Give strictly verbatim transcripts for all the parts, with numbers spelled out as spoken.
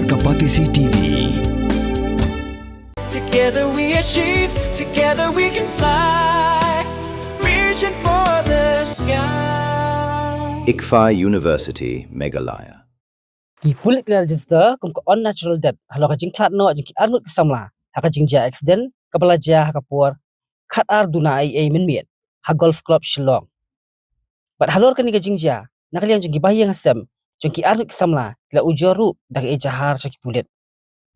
Kapatisi T V. Together we achieve, together we can fly, reaching for the sky. ICFAI University, Meghalaya. Ki pulit ki la register kum ka unnatural death halor ka jingkhlad noh jong ki arngut ki samla ha ka jingjia accident kaba la jia ha ka por khatar duna eiei mynmiet ha Golf Club Shillong. Bad halor kane ka jingjia, na ka liang jong ki bahaïing hasem jong ki arngut ki samla ki la ujor ruh da ka ejahar jong ki pulit.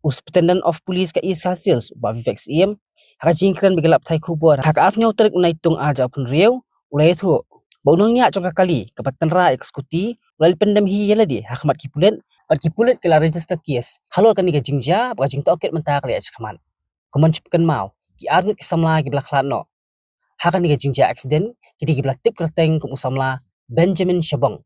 U Superintendent of Police ka East Khasi Hills, u Bah Vivek Syiem, ha ka jingkren bad ki lad pathai khubor ha ka arphew tarik u Naitung arhajar arphew hynriew, u la ïathuh ba u nongñiah jong ka kali kaba tynrah ïa ka scooty u la leit pyndem hi ïa lade ha khmat ki pulit, bad ki pulit ki la register case halor kane ka jingjia, bad ka jingtohkit mynta ka la ïaid shakhmat. Kumno shu pynkynmaw, ki arngut ki samla kiba la khlad noh ha kane ka jingjia accident ki dei kiba la tip kyrteng kum u samla Benjamin Shabong,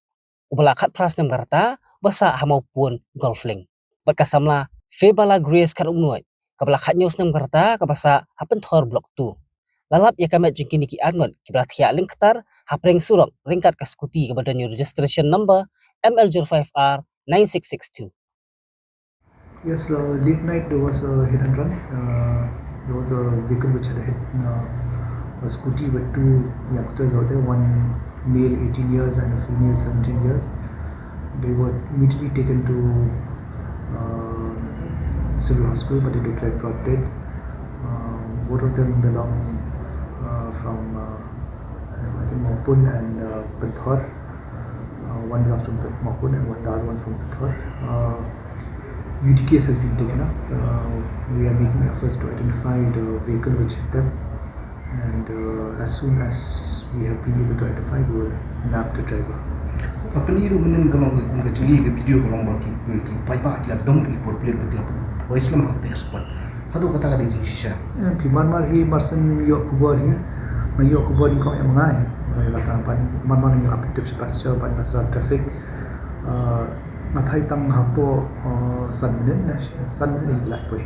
uba la khatphra snem ka rta, ba sah ha Mawpun Golf Link. Bad ka samla Febala Grace Kharumnuid, kaba la khathynñiew snem ka rta, kaba sah ha Pynthor Block two. La lap ïa ka met jong kine ki arngut kiba la thiah lyngktar ha pdeng surok ryngkat ka scooty kaba don ïa u registration number M L zero five R nine six six two. Yes, uh, late night there was a hit and run. Uh, there was a vehicle which had hit uh, a scooty with two youngsters out there, one male eighteen years and a female seventeen years. They were immediately taken to uh, civil hospital, but they declared drop dead. Uh, both of them belong uh, from, uh, I think, Mawpun and uh, Pynthor. Uh, one belongs from Mawpun and one, the other one from Pynthor. Uh, U D case has been taken up. Uh, we are making efforts to identify the vehicle which hit them, and uh, as soon as we have been able to identify, we will nab the driver. Ka pyni ruh mynnin ka long ka kum ka jingli ka video ka long ba ki, ki paidbah ki la dong ki por plet ba ki la poi slem ha kata ka spot. Haduh kata ka dei jingshisha. Eh, phi mar mar hi mar shen ïoh khubor hi. Nga ïoh khubor nyngkong em nga hi. Nga ïoh kata ban mar mar nga ap tip shi passenger ban nga sra traffic. Eh, nga thai tang hapoh eh, san minit na, san minit hi la poi.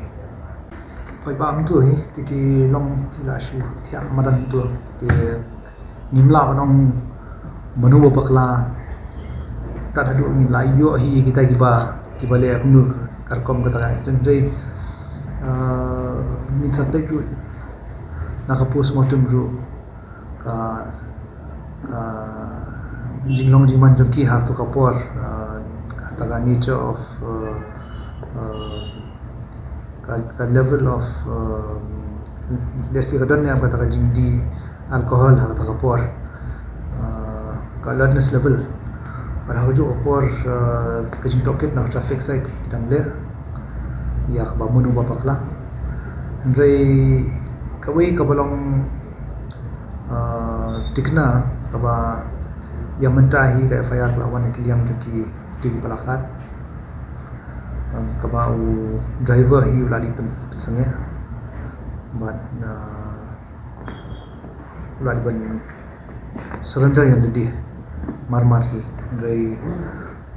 Poi ba am tu hi, te ki long ki la shu thiah madan tu. Te ngim lah ban ong mano ba bakla. Tad haduh ngim lah ïoh hi kita kiba, kiba leh kumno ka rukom kata ka accident. Dei, uh, ngin sa peit ruh na ka postmortem ruh ka, uh, jinglong jingman jong ki ha tu ka por, uh, kata ka nature of, uh, uh, ka, ka level of, um, let's say, ka don ne em kata ka jingdih alcohol ha kata ka por, uh, ka alertness level. Bad ha kajuh ka por, uh, ka jingtohkit na ka traffic side ki dang leh ïa kaba mano ba bakla. Hynrei kawei kaba long uh, thikna kaba ïa mynta hi ka F I R ka la wan na ki liang jong ki, ki ba la khlad. Um, kaba u driver hi u la dei pyn, pynsangeh. Bad uh, u la dei ban surrender ïa lade mar mar hi. Hynrei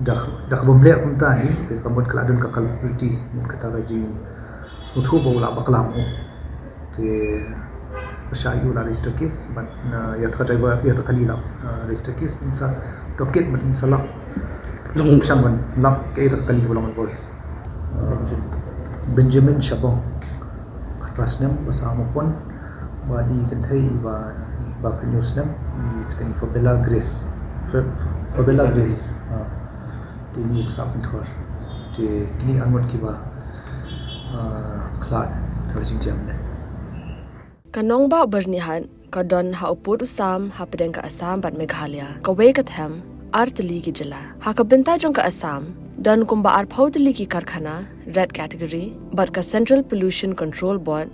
da, da kaba mlien kumta hi, te ka mut ka la don ka culpability, mut kata ka jing, u thuh ba u la bakla mo. Te pyrshah ïa u la register case, bad na ïa ka driver, ïa ka kali la, uh, register case, ban sa tohkit, ban sa lap. Long shang ban lap ka ïa ka kali ba long involved. Uh, Benjamin Shabong, khatphra snem, ba sah ha Mawpun, bad i kynthei iba, iba khathynñiew snem, i kyrteng Fabella Grace. Fa-, Fabella Grace. Uh, te ine ba sah ha Pynthor. Te kine arngut kiba uh, khlad ha ka jingjia mynne. Ka nongbah Byrnihat ka don ha u pud u sam hapdeng ka Assam bad Meghalaya. Kawei ka them, ar tylli ki jylla. Ha ka bynta jong ka Assam, don kumba arphew tylli ki karkhana red category, bad ka Central Pollution Control Board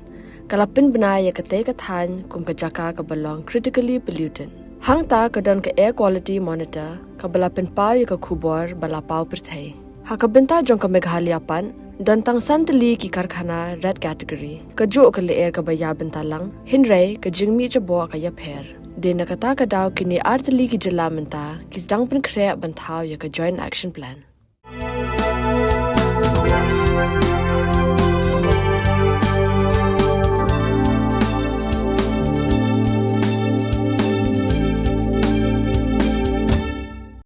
ka la pynbna ïa katei ka thaiñ kum ka jaka kaba long critically polluted. Hangta ka don ka Air Quality Monitor kaba la pynpaw ïa ka khubor ba la paw pyrthei. Ha ka bynta jong ka Meghalaya pat, don tang san tylli ki karkhana red category. Kajuh ka lyer kaba ïa bynta lang, hynrei ka jingmih jaboh ka ïapher. Dei na kata ka daw kine ar tylli ki jylla mynta ki sdang pynkhreh ban thaw ïa ka Joint Action Plan.